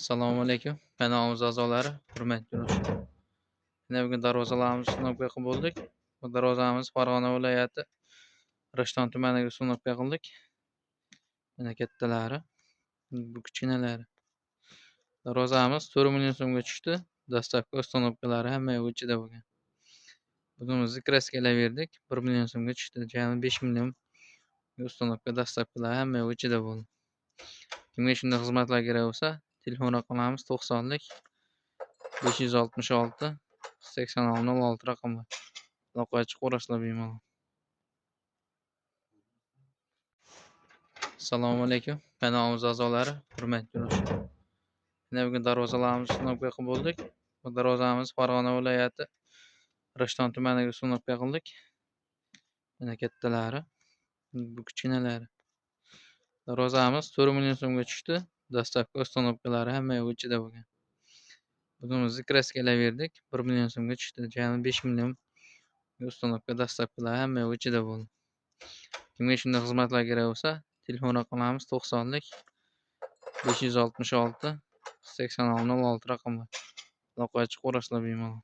Assalomu alaykum, kanalimiz a'zolari, hurmatli yo'lovchilar. Mana bugun darvozalarimizni установка qilib bo'ldik. Bu darvozamiz Farg'ona viloyati Rishton tumaniga установка qildik. Mana kattalari, bu kichkinalari. Darvozamiz 4 million so'mga tushdi. Dastlabki установка lari hamma yo'q ichida bo'lgan. Bunimizni kraskalab berdik, 1 million so'mga tushdi. Jami 5 million установка dastlabkilari hamma yo'q ichida bo'ldi. Kimga shunday xizmatlar kerak bo'lsa, telefon raqamlarimiz 90lik 566 86 06 raqamlar. Aloqaga chiqaverasizlar bemalol. Assalomu alaykum, kanalimiz a'zolari, hurmatli yo'lovchilar. Mana bugun darvozalarimizni установка qilib bo'ldik. Bu darvozamiz Farg'ona viloyati Rishton tumaniga установка qildik. Mana kattalari, bu kichkinalari. Darvozamiz 4 million so'mga tushdi. Dastlabki установка lari hamma yo'q ichida bo'lgan. Bunimizni kraskalab berdik, 1 million so'mga tushdi. Jami 5 million установка dastlabkilari hamma yo'q ichida bo'ldi. Kimga shunday xizmatlar kerak bo'lsa, telefon raqamlarimiz 90lik 566 86 06 raqamlar. Aloqaga chiqaverasizlar bemalol.